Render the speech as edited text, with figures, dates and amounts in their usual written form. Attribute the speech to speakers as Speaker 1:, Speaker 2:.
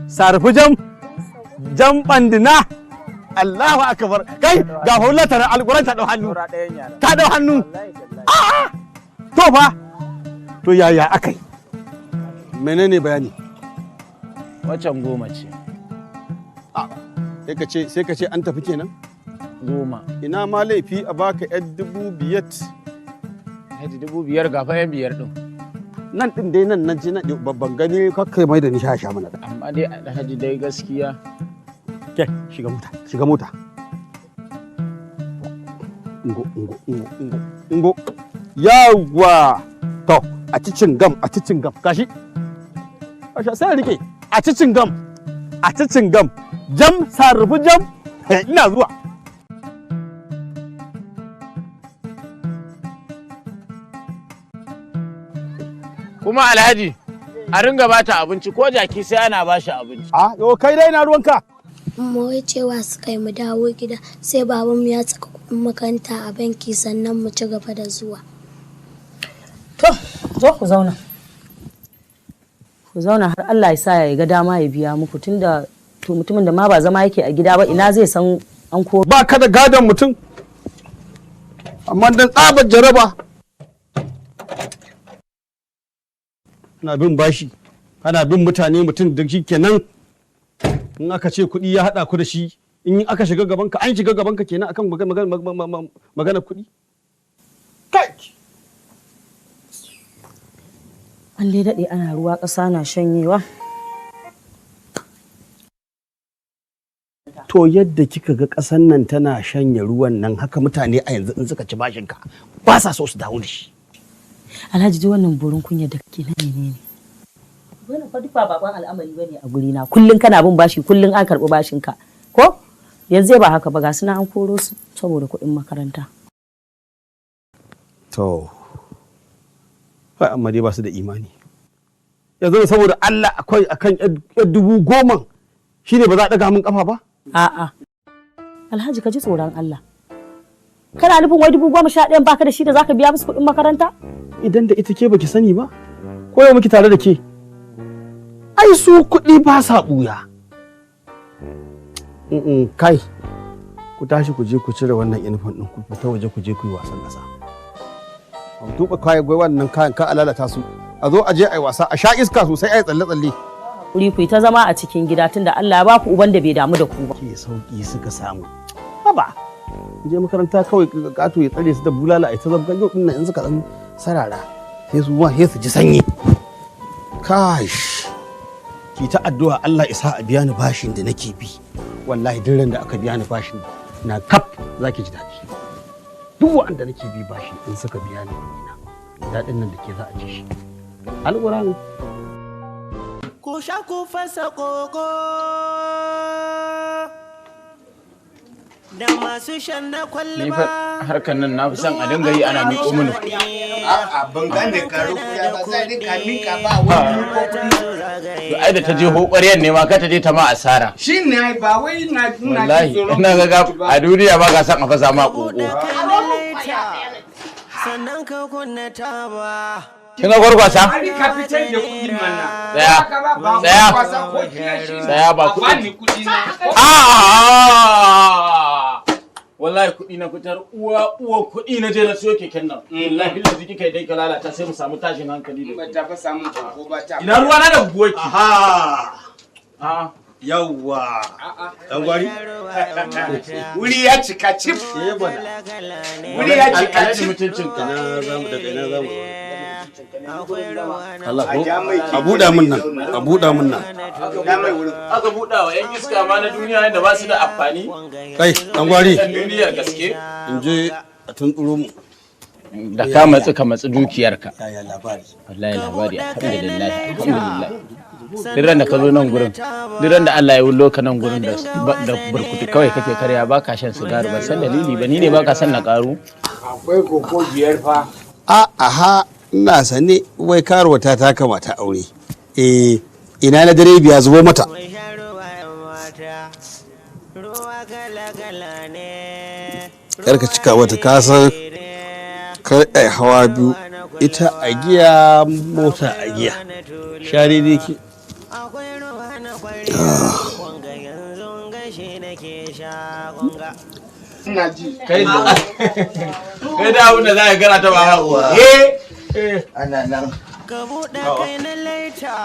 Speaker 1: Sarfi jam, jam bandina. Allahu akbar. Kai ga hulata na alquran ta dau hannu. Ta dau hannu. A'a. To fa. To yaya akai? Menene bayani?
Speaker 2: Wacan 10 ce.
Speaker 1: Sai ka ce an tafi kenan?
Speaker 2: 10.
Speaker 1: Ina ma laifi a baka yar 5,000.
Speaker 2: Alhaji, 5,000, ga fa yan biyar din.
Speaker 1: Nan din dai, nan nan ji nan babban gani kakkai mai da ni sha sha mana.
Speaker 2: Amma dai Alhaji dai gaskiya.
Speaker 1: Ke, shiga mota, shiga mota. Ngo, ngo, ngo, ngo, ngo. Yawwa. To, a ci cingam, a ci cingam. Gashi. Gashi sai a rike. A ci cingam. A ci cingam. Jam sarrufu jam. Ina zuwa.
Speaker 2: Kuma Alhaji, a ringa bata abinci, ko jaki sai ana bashi abinci.
Speaker 1: A, yo kai dai na ruwanka.
Speaker 3: Amma wai cewa suka yi mu dawo gida sai babanmu ya saka kuɗin makaranta a banki sannan mu ci gaba da zuwa.
Speaker 4: To, zo ku zauna. Ku zauna har Allah ya sa ya ga dama ya biya muku, tunda to mutumin da ma ba zama yake a gida ba, ina zai san an ko
Speaker 1: Ba ka da gadon mutum. Amma dan tsabar jaraba. Ana bin bashi, ana bin mutane, mutum da shi kenan. In aka ce kuɗi ya haɗa ku da shi, in aka shiga gabanka, an shiga gabanka kenan akan magana kuɗi. Kai!
Speaker 4: An dai daɗe ana ruwa, ƙasa na shanyewa.
Speaker 1: To yadda kika ga ƙasan nan tana shanye ruwan nan, haka mutane a yanzu in suka ci bashin ka ba sa so su dawo da shi.
Speaker 4: Alhaji, duk wannan burin kunya da kake na menene? Wannan fa duk ba bakon al'amari bane a guri na. Kullun kana bin bashi, kullun an karɓi bashin ka. Ko? Yanzu ba haka ba, ga suna an koro su saboda kuɗin makaranta.
Speaker 1: To, ai amma dai ba su da imani. Yanzu saboda Allah akwai akan yar 10,000 shine ba za a ɗaga min kafa ba?
Speaker 4: A'a. Alhaji, ka ji tsoron Allah. Kana nufin wai 11,000 baka da shi da zaka biya musu kuɗin makaranta?
Speaker 1: Idan da ita ke baki sani ba, ko yau muke tare da ke. Ai su kuɗi ba sa ɓuya. Kai, ku tashi ku je ku cire wannan uniform ɗin, ku fita waje ku je ku yi wasan ƙasa. A tuɓa kayan gwai wannan kayan ka a lalata su. A zo a je a yi wasa, a sha iska sosai, a yi tsalle-tsalle.
Speaker 4: Wuri ku yi ta zama a cikin gida tunda Allah ya ba ku uban da bai damu da ku ba.
Speaker 1: Ke sauƙi suka samu. Haba. Je makaranta kawai ƙato ya tsare su da bulala a ita zabgan yau ɗin in suka ɗan sarara sai su sai su ji sanyi. Kash. Ki ta addu'a Allah isa a biya ni bashin da nake bi. Wallahi duk ran da aka biya ni bashin na kaf zaki ji daɗi. Duk wanda nake bi bashi in suka biya ni kuɗi na, daɗin nan da ke za a ji shi. Alƙur'ani.
Speaker 5: Ku sha ku fasa koko da masu shan na
Speaker 2: Ni
Speaker 5: kwalba.
Speaker 2: fa harkar nan na fi son a dinga yi ana miƙo mini kuɗi.
Speaker 6: A'a, ban gane karo kuɗi ba, zai rika mika ba wani ko kuɗi.
Speaker 2: To ai da ta je hoƙwariyar ne ma ka ta je ta ma asara.
Speaker 6: Shi ne ai ba wai na ina
Speaker 2: Wallahi
Speaker 6: jin tsoron
Speaker 2: ina ga
Speaker 6: kuɗi ba.
Speaker 2: a duniya ba ka son a fasa ma ƙoƙo.
Speaker 5: Sannan ka kunna taba.
Speaker 2: Kin ga gwargwasa?
Speaker 6: A rika fitar da kuɗi mana.
Speaker 2: Tsaya.
Speaker 6: Ba ka ba, ba
Speaker 2: Tsaya.
Speaker 6: kwasa ko kiyashi ne.
Speaker 2: Tsaya, ba
Speaker 6: A
Speaker 2: kuɗi.
Speaker 6: bani kuɗi na.
Speaker 2: Ah! Wallahi kuɗi na fitar, uwa uwa kuɗi na je na siyo keken nan. Wallahi lazi kika yi dai ka lalata sai mu samu tashin hankali da
Speaker 6: Ba
Speaker 2: ke.
Speaker 6: ta fa samun koko ba ta.
Speaker 2: Ina ruwa na da buwaki.
Speaker 1: Aha.
Speaker 2: Ah.
Speaker 1: Yawwa. Ɗan gwari?
Speaker 6: Wuri ya cika cif.
Speaker 1: Eh bana.
Speaker 6: Wuri ya cika
Speaker 2: Alhaji
Speaker 6: cif.
Speaker 2: mutuncinka.
Speaker 1: Ina za mu daga ina za mu Allah
Speaker 6: A
Speaker 1: ko?
Speaker 6: ja mai
Speaker 1: A buɗa min nan, a buɗa min nan.
Speaker 6: Ja mai wurin.
Speaker 2: Aka buɗa wa 'yan iska ma na duniya yadda ba su da amfani.
Speaker 1: Kai, ɗan gwari.
Speaker 2: Yan duniyar gaske.
Speaker 1: In je a tuntsuro mu.
Speaker 2: Da ka matsi ka matsi dukiyarka.
Speaker 1: Yaya labari?
Speaker 2: Wallahi labari alhamdulillah, alhamdulillah. Duk ran da ka zo nan gurin, duk ran da Allah ya wullo ka nan gurin da da burkutu kawai kake karya, ba ka shan sigari, ban san dalili ba, ni ne ba ka san na karu.
Speaker 6: Akwai koko 5 fa.
Speaker 1: A aha, ina sane wai karuwa ta ta kamata aure. Eh, ina na dare biya zubo mata. Kar ka cika wata kasan kar ai hawa biyu, ita a giya mota a giya. Share dai ki.
Speaker 6: Ina ji.
Speaker 2: Kai da kai da abin da za ka gara ta ba.
Speaker 6: Yawwa.
Speaker 2: Eh.
Speaker 6: Ana nan.
Speaker 5: Ka buɗe kai na laita.